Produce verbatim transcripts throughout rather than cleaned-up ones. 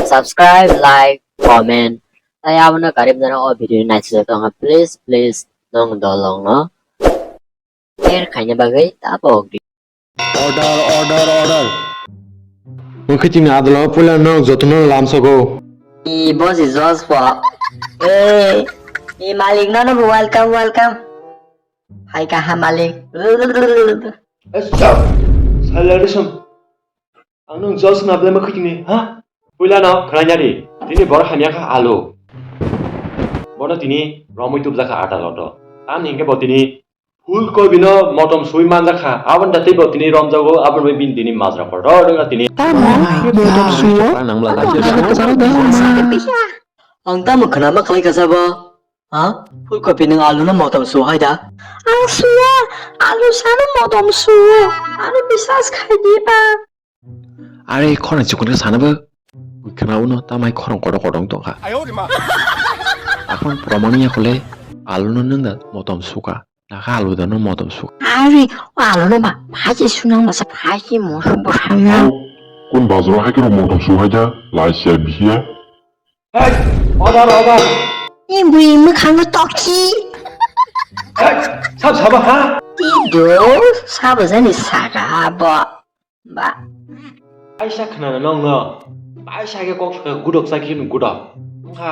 Subscribe, like, comment. Tai abono karib jana o video ni naisajak tongkha. Please, please, nong dolong no share khaina bagwi ta pok di. Order, order, order. Nokhe chini adolo puila no jotono lamsogo. I bosi jos po. Eh, i malik no no welcome, welcome. Hai kaha malik. Eh, stop. Silent listen. Ang nung jos na blema khitini, ha? Puila no khwlai nadi. Tini bor hamya kha alu. Bono tini romwi tubjak kha ata loto. Tamni hingke bo tini phul kobi no motom sui manjak kha. Aboni da tei bo tini romjago, aboni bai bini tini majra kotor wngkha tini. Tamo motom suo? Ang tamo khwnama khlai kha sabo. Ha? Phul kobi nung alu no motom suo hai da? Ang suya, alu sano motom suo. Ano bisas khai di ba. Are khorang chukun khe sana bo. Khna uno tamai khorang kotor kotor tongkha. Akhon proman ya khole alu no nung da motom suka. Nakha alu da no motom suka. Are o alu no ba phaji sunang masa phaji mo sumbo sanya. Kun bazaro hai khe motom su hai ja lai sia bihia. Hey, order, order. Ni bui mwkhang no tokchi. Hey, sab saba ha? Ti do sabo jani saga bo. Ba. Aisa khna nong no. Aisa ke kok saka gudok sa khin gudok. Wngkha.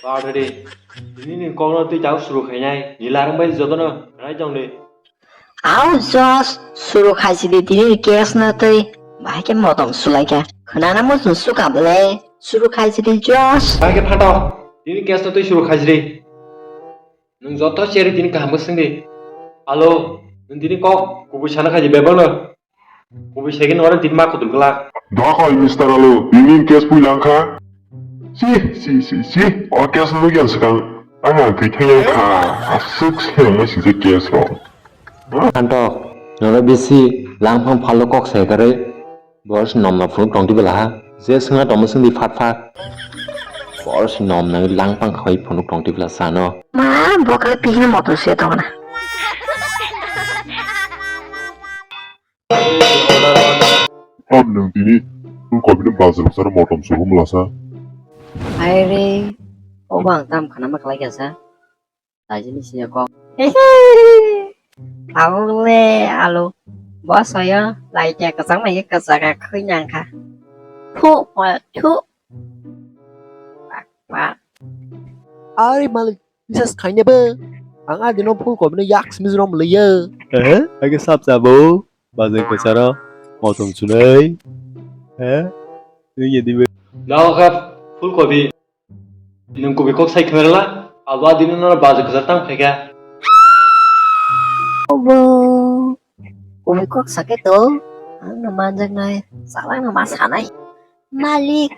Ba de. Ni ni kok no twi tau suru khainai. Ni larang bai jotono rai jong de. Au jos suru khaisi di tini case no twi. Bahai ke motom sulai kha. Khna na mo sung suka ble. Suru khaisi di jos. Bahai ke phato. Tini case no twi suru khaisi di. Nwng joto cheri tini kaham bwswng di. Alo, nwng tini kok kubui sana khaidi bebak no. Kubui second oro tini ma kutul glak. Dakhai Mister Alo, tini case pui langkha. Si, si, si, si, o case no nugyan swkang. Ang ang thwi thangya kha. Aswk siyang mai singse case rok. Antok, nono bisi langphang phalo kok sai karwi. Bor si nom na phunuk tong tibela ha. Je swnga tongmo swngdi phat phat. Bor si nom na langpang khawai phunuk tong tibela sano. Ma, bokal pihini motor se tongna. Ham nung tini, nung kobini bazar bazar motom suhu mulasa. Hai re, obo ang tam khana ma khlai kha sa. Laijini siya kok. Tabuk le alo. Bo soyo laite kwchang mai kwchak kha khwi nang kha. Thu ma thu. Bak bak. Ari malik, bisas khaina bo. Ang adi no phul kobino yak simi rom liya. Eh, age sap sabo. Bazar kwcharo motom sunai. Eh? Ngi dibe. Dawa kha phul kobi. Nwng kubui kok sai khmerla, abo adino no bazar kwchar tang phaikha. Obo, kubui kok sake to, ang no manjak nai, salang no ma sanai. Malik,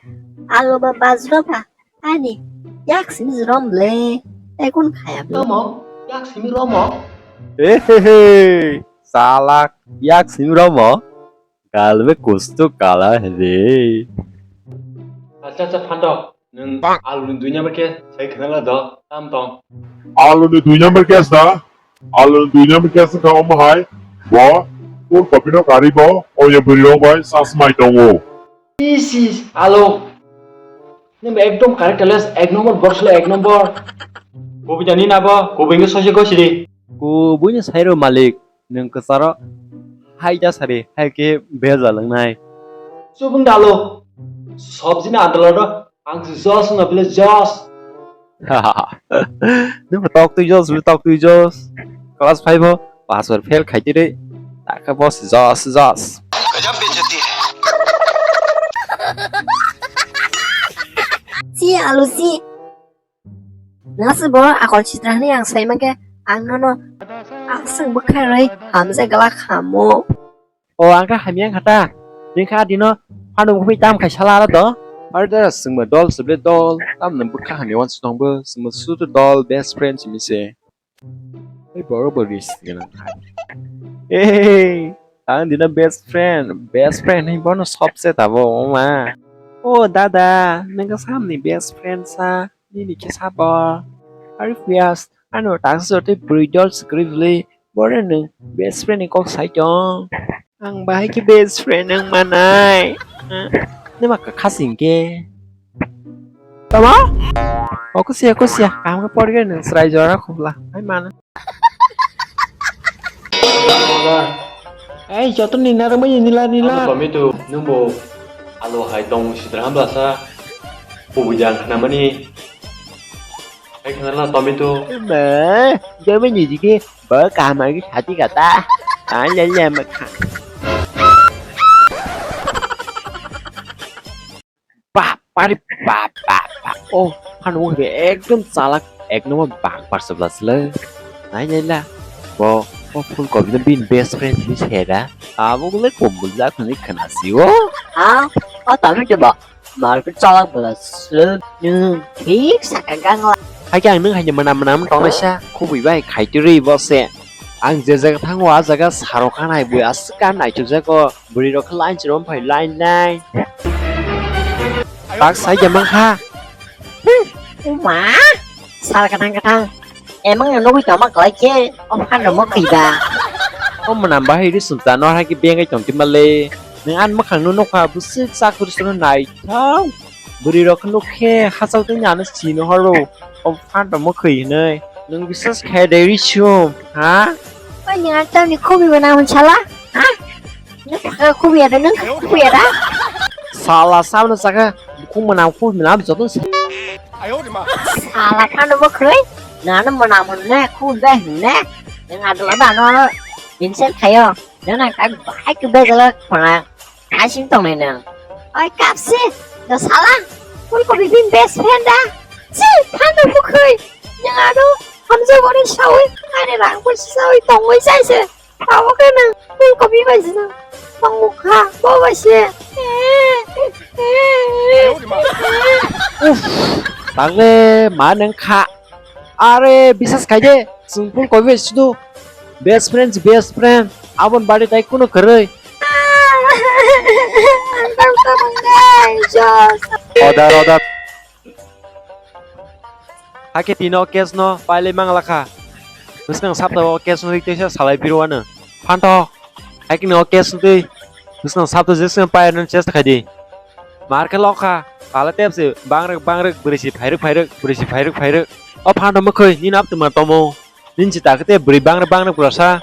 alo ba bazro ba, ani, yak simi rom le, ekun khaya ble. Romo, yak simi romo. He he he, salak, yak simi romo. Kal be kuch to kala hai re. Acha, acha, phanto. Nwng alu ni dui number case sai khna la do, tam tong. Alu ni dui number case da? Alu ni dui number case kha omo hai. Bo, phul kobi no kari bo, oya bwrwi rok bai sas mai tongo. Is, is, alo. Nwng ekdom correct, ales ek number, borsle ek number. Kubui jani na bo, kubui nge soise gosiri. Kubui ni sairo malik. Nwng kwcharo hai da sari, hai khe bejal wngnai. Chubung dalo. Sobjini adalo do. Ang si jos wngna bile jos. Nwng tok twi jos, bile tok twi jos. Class five o pass or fail khai tiri. Taka boss jos, jos. Si alu si. Nasi bo akol sitra hwnwi ang sai mankhe ang nono aswk bwkha rwi hamjak glak hamo. O ang kha hamya wngkha ta. Nini kha dino phano wngwi tam khai sala aro do. Aro da chwngma dol se ble dol. Tamni bwkha hamya uansuk tong bo chwngma sutu dol best friend simi se. Ei borok bo ris gwnang hai. Ei ang dino best friend, best friend hwnwi bono sobse tabo wngma. O dada, nwng khe samni best friend sa? Nini khe sabo? Are piyas, ano taksa jotoi bwrwi dol swkri bwlwi, bore nwng best friend ni kok sai tong. Ang bahai khe best friend wng manai. Tei ma kha sing khe. Tama? O kusia, kusia. Kaham khe pori gari nang chwrai jora khobla. Hai mana. Ei, joto ni narwkmani nila nila. Ano tomato, nwngbo alo hai tong sidra hamlasa. Kubui jang khnamani. Hai khnala tomato. Ma, jami ni jige, ba kaham agi sati kata. Ai le le ma kha. Bap, pari bap, bap, bap. Oh, phano wngkhe ekdom chalak, ek number bang parsa bwla swlai. Nai nai la. Bo, bo phul kopi no bini best friend hinwi saya da. Abo le kobul jak hinwi khna si o. Ha? O tomato ba? Mar khe chalak bwla swlai. Nwng thik saka gangla. Hai khe ang nwng hai ni mwnam mwnam tongnaisa. Khubui bai khai twi rwi bo se. Ang je jaga thango, a jaga sarok kha nai bui aswk kha naithok jago. Bwrwi rok khe line chwrwng phai line line. Tak sai de mankha. Uma, sal katang katang. Emang no nugui tama kalai khe, o phano mo khiba. O mwnam bahai ri sumta no hai khe bengai tong twi male. Nwng an mwkhang no nukha bwswk chakhwrwi sano naithok. Bwrwi rok khe nuk khe hachal twi ano sino horo. O phano mo khwi hinwi. Nwng biswas khe de ri sum, ha? Oi, nwng ang tamni khobwi bo nang sala? Ha? Nwng kha khobwi ya da, nwng kha khobwi ya da? Sala sabno chakha, bukhuk mwnam khobwi mwnam joto se. Sala phano bo khwlai, nano mwnam hwnne, khobwi bai hwnne. Nwng adwla da no, insult khaio. Nwng nang kha bai khe bejalo khwna. Asing tongnai nang. Oi kapsi, da sala, phulkobi bini best friend da. Chi, phano bukhwlai. Nwng ano, hamjagoni sawi, ani rang bo sawi tongwi chaise. Abo khe nang phulkobi bai se nang tongo kha, bo bai se. Uff, tangle ma nang kha. Are biswas khai de, chwng phulkobi bai sudu. Best friend, best friend. Abon bari tai kuno kwrwi. Order, order. Hakhe tino case no pailai mangla kha. Bwswng sapta o case no rikte se salai biro ano. Phanto. Hakhe no case no twi. Bwswng sapta je swng pairwno chesta khai di. Mar khe lokha. Pala tepse bangrek bangrek bwrwi si phairwk phairwk bwrwi si phairwk phairwk. O phanto mwkhwi nini aptwma tomo. Nini si takhe te bwrwi bangrek bangrek bwrasa.